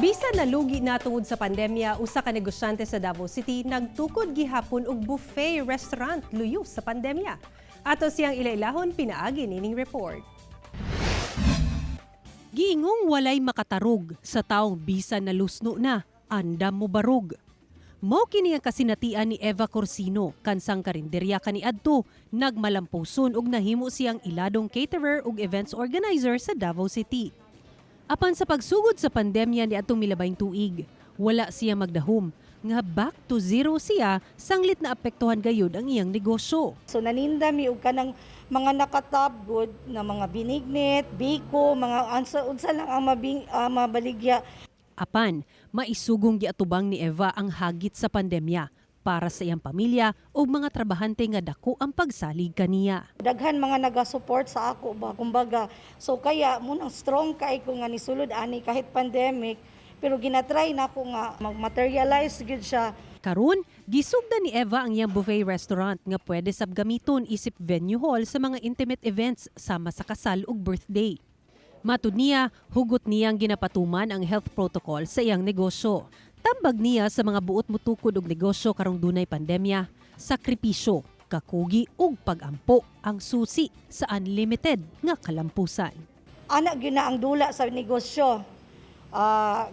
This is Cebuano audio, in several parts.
Bisan nalugi na tungod sa pandemya, usa ka negosyante sa Davao City nagtukod gihapon og buffet restaurant luyo sa pandemya. Ato siyang ilailahon pinaagi nining report. Giingong walay makatarog sa taong bisan nalusno na, andam mo barog. Mao kini ang kasinatian ni Eva Corsino, kansang karinderya kaniadto, nagmalampuson og nahimo siyang iladong caterer ug events organizer sa Davao City. Apan sa pagsugod sa pandemya niadtong milabayng tuig, wala siya magdahom nga back to zero siya sanglit na apektuhan gayud ang iyang negosyo. So naninda mi og kanang mga naka-top good na mga binignit, biko, mga ansa unsa lang ang mabaligya. Apan, maisugong giatubang ni Eva ang hagit sa pandemya para sa iyang pamilya ug mga trabahante nga dako ang pagsalig kaniya. Daghan mga naga-support sa ako ba, kumbaga. So kaya munang strong kay ko nga nisulod ani kahit pandemic, pero ginatry nako nga mag-materialize gyud siya. Karon, gisugdan ni Eva ang iyang buffet restaurant nga pwede sab gamiton isip venue hall sa mga intimate events sama sa kasal ug birthday. Matud niya, hugot niyang ginapatuman ang health protocol sa iyang negosyo. Tambag niya sa mga buot mutukod og negosyo karong dunay pandemya, sakripisyo, kakugi ug pagampo ang susi sa unlimited nga kalampusan. Ana gyud na ang dula sa negosyo.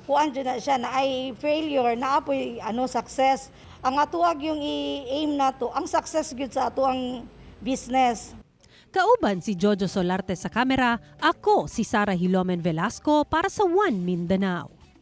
Kuan jud na siya na ay failure na apoy ano success. Ang atuag yung i-aim nato, ang success gyud sa ato ang business. Kauban si Jojo Solarte sa kamera, ako si Sara Hilomen Velasco para sa One Mindanao.